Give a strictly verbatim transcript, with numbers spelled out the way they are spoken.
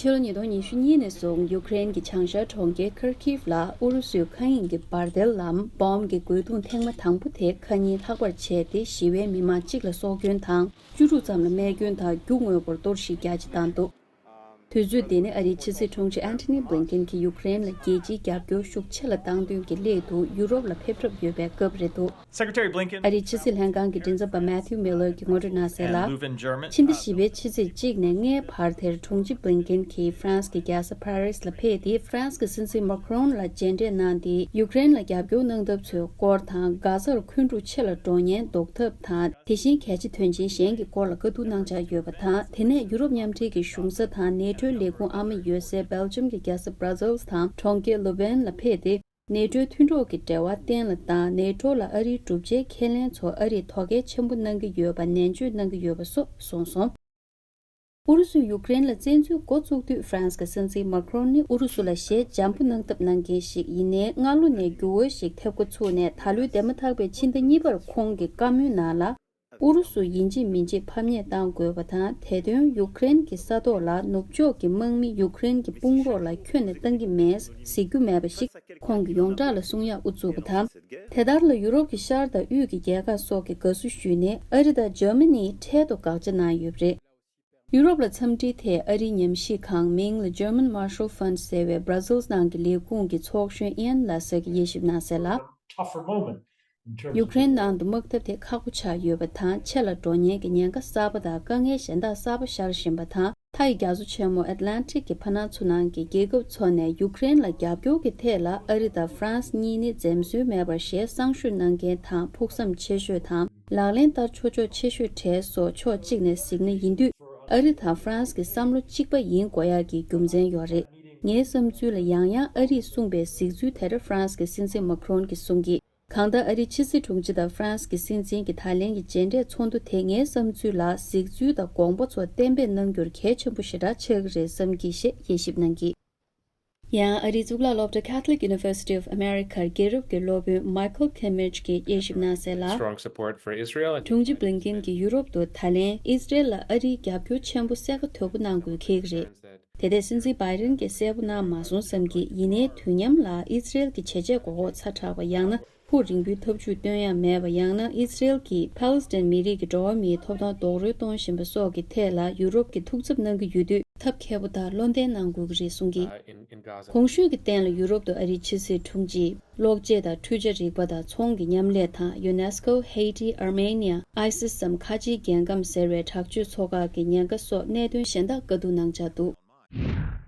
ཕྱི་ལོ་ཉིས་སྟོང་ཉི་ཤུ་གཉིས་ནས་བཟུང་ཡུཀ་རེན་གྱི་བྱང་ཤར་གྲོང་ཁྱེར་ཁར་ཁིབ་ལ་ཨུ་རུ་སུའི་མཁའ་དབྱིངས་ཀྱི་འབར་མདེལ་ལམ་བོམ་གྱི་རྒོལ་རྡུང་ཐེངས་མ་དང་པོ་དེ་ཁ་ཉིན་ལྷག་པར་བྱས་ཏེ་ཞི་བའི་མི་མང་གཅིག་ལ་སྲོག་སྐྱོན་དང་བཅུ་དྲུག་ཙམ་ལ་རྨས་སྐྱོན་དང་རྒྱུ་དངོས་པོར་གཏོར་བཤིག་རྒྱ་ཆེ་བཏང་འདུག་དུས་ཚོད་འདི་ནི་ཨ་རིའི་ཕྱི་སྲིད་དྲུང་ཆེ་ཨན་ཐོ་ནི་བྷི་ལིན་ཀེན་གྱིས་ཡུཀ་རེན་ལ་རྒྱལ་སྤྱིའི་རྒྱབ་སྐྱོར་ཤུགས་ཆེ་ལ་བཏང་དོན་གྱི་སླད་དུ་ཡུ་རོབ་ལ་ཕེབས་གྲབས་ཡོད་པའི་སྐབས་རེད་འདུག Secretary Blinken ཨ་རིའི་ཕྱི་སྲིད་ལྷན་ཁང་གི་མགྲིན་ཚབ་པ་Matthew Miller གྱིས་ངོ་སྤྲོད་གནང་གསལ་ལ། ཕྱི་ཟླ་བཞི་པའི་ཕྱི་ཚེས་གཅིག་ནས་ལྔའི་བར་དེར་དྲུང་ཆེ་བྷི་ལིན་ཀེན་གྱིས་ཧྥ་རན་སི་གི་རྒྱལ་ས་ཕ་རི་སི་ལ་ཕེབས་ཏེ་ཧྥ་རན་སི་གི་སྲིད་འཛིན་མཱ་ཁི་རོན་ལ་མཇལ་འཕྲད་གནང་སྟེ་ཡུཀ་རེན་ལ་རྒྱབ་སྐྱོར་གནང་ཐབས་ཚོའི་སྐོར་དང་། གྷ་ཟར་འཁོན་འཁྲུག་ཆེ་ལ་འགྲོ་ཉེན་ཟློག་ཐབས་དང་། དེ་བཞིན་གལ་ཆེ་དོན་ཆེན་གཞན་གྱི་སྐོར་ལ་བཀའ་བསྡུར་གནང་འཆར་ཡོད་པ་དང་། དེ་ནས་ཡུ་རོབ་མཉམ་འབྲེལ་གྱི་གཞུང་ས་དང་ནེ་ཊོའི་ལས་ཁུངས་ཨ་མ་ཡོད་སའི་སྦེལ་ཇམ་གྱི་རྒྱལ་ས་Brussels དང་གྲོང་ཁྱེར་Louvain ལ་ཕེབས་ཏེ། ནེ་ཊོའི་མཐུན་གྲོགས་ཀྱི་འབྲེལ་བ་བརྟན་ལ་བཏང་། ནེ་ཊོ་ལ་ཨ་རིའི་གྲུབ་ཆའི་ཁས་ལེན་ཚོ་ཨ་རིས་དོ་གལ་ཆེན་པོ་གནང་གི་ཡོད་པ་ནན་བརྗོད་གནང་གི་ཡོད་པ་སོགས་གསུངས་སོང་། ཨུ་རུ་སུས་ཡུཀ་རེན་ལ་བཙན་འཛུལ་འགོ་བཙུགས་དུས་ཧྥ་རན་སི་གི་སྲིད་འཛིན་མཱ་ཁི་རོན་ནི་ཨུ་རུ་སུ་ལ་ཞེ་འཇམ་པོ་གནང་ཐབས་གནང་མཁན་ཞིག་ཡིན་ནའི། སྔ་ལོ་ནས་འགྱུར་བ་ཞིག་ཐེབས་འགོ་ཚུགས་ནས་ད་ལོའི་འདས་མ་ཐག་པའི་ཕྱི་ཟླ་གཉིས་པར་ཁོང་གི་བཀའ་མོལ་ནང་ལ། ཨུ་རུ་སུ་ཡིན་གཅིག་མིན་གཅིག་ཕམ་ཉེས་གཏང་དགོས་པ་དང་། དེ་དོན་ཡུཀ་རེན་གྱི་ས་ཐོག་ལ་ནུབ་ཕྱོགས་ཀྱི་དམག་མི་ཡུཀ་རེན་གྱི་དཔུང་རོགས་ལ་ཁྱོན་ནས་གཏང་གི་མེད་གཟིགས་རྒྱུ་མེད་པ་ཞིག་ཁོང་གིས་ཡོངས་གྲགས་ལ་གསུང་ཡག་དབུ་བཙུགས་པ་དང་། དེ་ལྟར་ལ་ཡུ་རོབ་ཀྱི་ཤར་དང་དབུས་ཀྱི་རྒྱལ་ཁག་སོགས་ཀྱིས་དགའ་བསུ་ཞུས་ནས་ཨ་རི་དང་འཇར་མ་ནིས་འཕྲལ་དུ་དགག་བྱ་གནང་ཡོད་པ་རེད། ཡུ་རོབ་ལ་འཚམས་འདྲིའི་ཐད་ཨ་རིའི་ཉམས་ཞིབ་ཁང་མིང་ལ་German Marshall Fund ཟེར་བའི་Brussels ནང་གི་ལས་ཁུངས་ཀྱི་ཚོགས་གཞོན་Ian Lasser གྱིས་དབྱེ་ཞིབ་གནང་གསལ་ལ། ཡུཀ་རེན་ནང་དུ་དམག་འཐབ་དེ་ཁག་པོ་ཆགས་ཡོད་པ་དང་། ཆེ་ལ་འགྲོ་ཉེན་གྱི་ཉེན་ཁ་གསར་པ་དང་དཀའ་ངལ་གཞན་དག་གསར་པ་ཤར་བཞིན་པ་དང་། མཐའ་ཡི་རྒྱ་མཚོ་ཆེན་མོ་Atlantic གི་ཕ་ནང་ཚོ་ནང་གི་རྒྱལ་ཁབ་ཚོ་ནས་ཡུཀ་རེན་ལ་རྒྱབ་སྐྱོར་གྱི་ཐད་ལ་ཨ་རི་དང་ཧྥ་རན་སི་གཉིས་ནི་འཛེམ་ཟོན་མེད་པར་ཞེ་སང་ཤོས་གནང་མཁན་དང་། ཕུགས་བསམ་ཆེ་ཤོས་དང་། ལག་ལེན་བསྟར་ཆོག་ཆོག་ཆེ་ཤོས་གྲས་སོགས་ཕྱོགས་གཅིག་ནས་གཟིགས་ན་ཡིན་དུས། ཨ་རི་དང་ཧྥ་རན་སི་གི་བསམ་བློ་གཅིག་པ་ཡིན་དགོས་ཡག་གི་རྒྱུ་མཚན་ཡོད་རེད། ངའི་བསམ་ཚུལ་ལ་ཡང་ཡང་ཨ་རིས་གསུངས་པའི་གཟིགས་ཚུལ་དེར་ཧྥ་རན་སི་གི་སྲིད་འཛིན་མཱ་ཁི་རོན་གྱིས་གསུང་གིས། གང་ལྟར་ཨ་རིའི་ཕྱི་སྲིད་དྲུང་ཆེ་དང་ཧྥ་རན་སི་གི་སྲིད་འཛིན་གྱི་ད་ལན་གྱི་མཇལ་འཕྲད་ཚོགས་འདུ་དེ་ངའི་བསམ་ཚུལ་ལ་གཟིགས་ཚུལ་དང་དགོངས་པ་ཚོ་གཏན་འབེབས་གནང་རྒྱུར་གལ་ཆེན་པོ་ཞེ་དྲག་ཆགས་ཀྱི་རེད་བསམ་གྱི་ཞེས་དབྱེ་ཞིབ་གནང་གིས། ཡང་ཨ་རིའི་གཙུག་ལག་སློབ་གྲྭ་Catholic University of America རྒྱལ་རབས་ཀྱི་སློབ་དཔོན་Michael Kimmage གྱིས་དབྱེ་ཞིབ་གནང་གསལ་ལ། Strong support for Israel and དྲུང་ཆེ་བྷི་ལིན་ཀིན་གྱིས་ཡུ་རོབ་ཏུ་ད་ལན་ཨི་ཟི་རེལ་ལ་ཨ་རིའི་རྒྱབ་སྐྱོར་ཆེན་པོ་གསལ་ཁ་དོད་པོ་གནང་དགོས་འཁེལ་གྱི་རེད། དེ་ལྟའི་སྲིད་འཛིན་བྷའི་ཌེན་གྱིས་གསལ་པོ་གནང་མ་སོང་བསམ་གྱི། ཡིན་ནའི་དུས་མཉམ་ལ་ཨི་ཟི་རེལ་གྱི་བྱས་རྗེས་མགོ་འཁོར་ཚ་དྲགས་པ། ཡང་ན་ཧུར་རིང་པོའི་ཐབས་ཇུས་སྟོན་ཡ་མེད་པ། ཡང་ན་ཨི་ཟི་རེལ་གྱིས་ཕཱ་ལེ་སི་ཐན་མི་རིགས་ཀྱི་འགྲོ་བ་མིའི་ཐོབ་ཐང་རྡོག་རོལ་གཏོང་བཞིན་པ་སོགས་ཀྱི་ཐད་ལ་ཡུ་རོབ་ཀྱིས་ཐུགས་འཚབ་གནང་གི་ཡོད་དུས། ཐབས་མཁས་པོ་དང་བློ་བརྟན་གནང་དགོས་ཀྱི་རེད་གསུང་གིས། གོང་ཞུས་ཀྱི་སྟེང་ལ་ཡུ་རོབ་ཏུ་ཨ་རིའི་ཕྱི་སྲིད་དྲུང་ཆེས་གློག་ཆས་དང་འཕྲུལ་ཆས་རིག་པ་དང་ཚོང་གི་མཉམ་ལས་དང་། ཡུ་ནེ་སི་ཀོ་Haiti Armenia ISIS ཙམ་ཁ་ཆེའི་རྒྱལ་ཁམས་ཟེར་བའི་དྲག་སྤྱོད་ཚོགས་ཁག་གི་ཉེན་ཁ་སོགས་གནད་དོན་གཞན་དག་བཀའ་བསྡུར་གནང་འཆར་འདུག